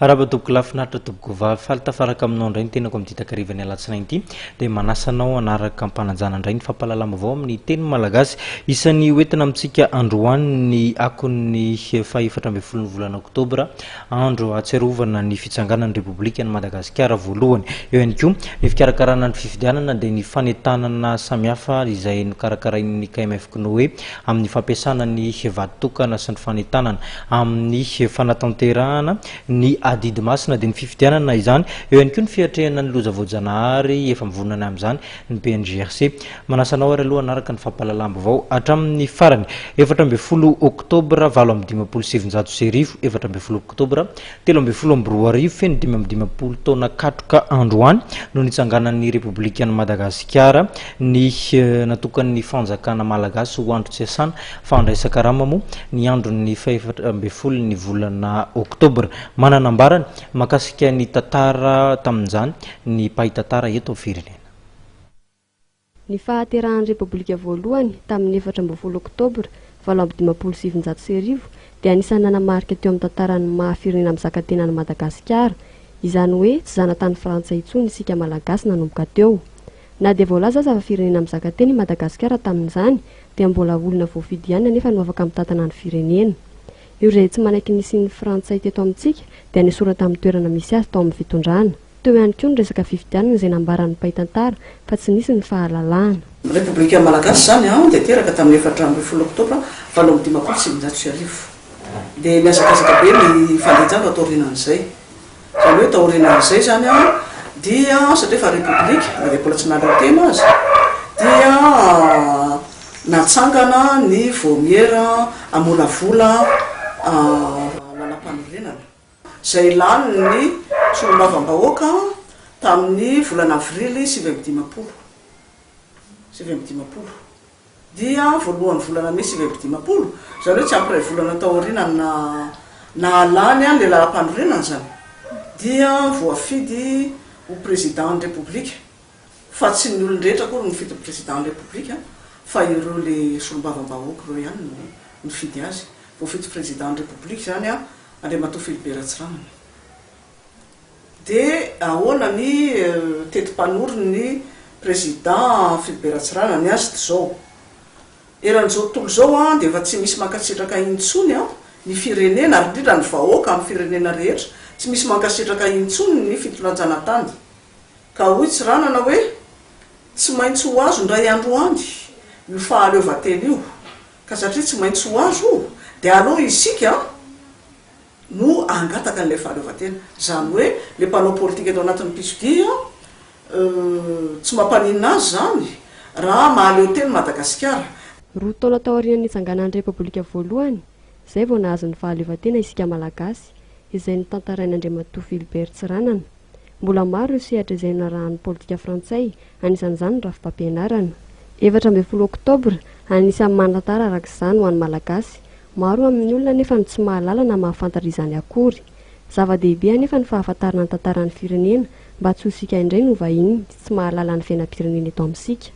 Arahaba tompoko lahy finaritra tompoko vavy, faly tafaraka aminao indray ny tenako amin'ity takarivan'ny alatsinainy ity, dia manasa anao hanaraka am-panajana indray ny fampahalalam-baovao amin'ny teny malagasy. Isan'ny hoentina amintsika androany ny akon'ny faha 14 ny volana oktobra, andro ahatsiarovana ny fitsanganan'ny Repoblikan'i Madagasikara voalohany. Eo ihany koa ny fikarakarana ny fifidianana dia ny fanentanana samihafa izay nokarakarain'ny KMF Cnoe amin'ny fampiasana ny vato tokana sy ny fanentanana amin'ny fanatanterahana ny adidy masina dia ny fifidianana izany. Eo ihany koa ny fiatrehana ny loza voajanahary, efa mivonona ny amin'izany ny BNGRC. Manasa anao ary aloha hanaraka ny fampahalalam-baovao hatramin'ny farany. 14 oktobra 1958, 14 oktobra 2013, feno 55 taona katroka androany no nitsanganan'ny Repoblikan'i Madagasikara, ny natokan'ny fanjakana malagasy ho andro tsy iasana fa andraisan-karama moa ny andron'ny fahefatra ambin'ny folo ny volana oktobra. Manana ambarany mahakasika ny tantara tamin'izany ny mpahay tantara eto amin'ny firenena. Ny fahaterahan'ny Repoblika voalohany, tamin'ny 14 Oktobra 1958, dia anisan'ny nanamarika teo amin'ny tantaran'ny maha firenena mizaka tena an'i Madagasikara. Izany hoe tsy zanatany frantsay intsony isika Malagasy nanomboka teo. Na dia voalaza aza fa firenena mizaka tena i Madagasikara tamin'izany, dia mbola olona voafidy ihany anefa no afaka mitantana ny firenena. Ireo izay tsy manaiky ny nisian'ny frantsay teto amintsika dia nesorina tamin'ny toerana misy azy tao amin'ny fitondrana. Teo ihany koa ny resaka fifidianana izay nambaran'ny mpahay tantara fa tsy nisy ny fahalalahana. Ny Repoblika Malagasy izany dia teraka tamin'ny 14 oktobra 1958. Dia nihazakazaka be ny fandehanjava taorianan'izay. Izany hoe taorianan'izay izany dia satria efa Repoblika na dia mbola tsy nahaleo tena aza dia natsangana ny vaomiera hamolavola lalàmpanorenana. izay lanin'ny solombavambahoaka tamin'ny volana avrily 59, 59, dia voalohan'ny volana mey 59, izany hoe tsy ampy iray volana taoriana ny nahalany an'ilay lalampanorenana izany, dia voafidy ho président-n'ny Repoblika, fa tsy ny olon-drehetra akory no nifidy ny président-n'ny Repoblika fa ireo ilay solombavambahoaka ireo ihany no nifidy azy, voafidy président-n'ny Repoblika izany Andriamatoa Philibert Ratsiranana. Dia ahoana ny teti-panoron'ny Président Philibert Ratsiranana? Ny azy dia izao, eran'izao tontolo izao dia efa tsy misy mankasitraka intsony ny firenena ary indrindra ny vahoaka amin'ny firenena rehetra, tsy misy mankasitraka intsony ny fitondran-janatany. Ka hoy Tsiranana hoe, tsy maintsy ho azo indray andro any io fahaleovantena io. Ka satria tsy maintsy ho azo io dia aleo isika no hangataka an'ilay fahaleovantena. Izany hoe ilay mpanao politika eto anatin'ny pisodia tsy mampaninona azy izany raha mahaleo tena Madagasikara. Roa taona taorian'ny nitsanganan'ny Repoblika voalohany, izay vao nahazo ny fahaleovantena isika Malagasy, izay notantarain'Andriamatoa Philbert Tsiranana. Mbola maro ireo sehatra izay narahan'ny politika frantsay, anisan'izany ny rafi-pampianarana. 14 oktobra, anisan'ny manan-tantara araka izany ho an'ny Malagasy. Maro amin'ny olona anefa no tsy mahalala na mahafantatra izany akory. Zava-dehibe anefa ny fahafantarana ny tantaran'ny firenena mba tsy ho isika indray no vahiny tsy mahalala ny fiainam-pirenena eto amintsika.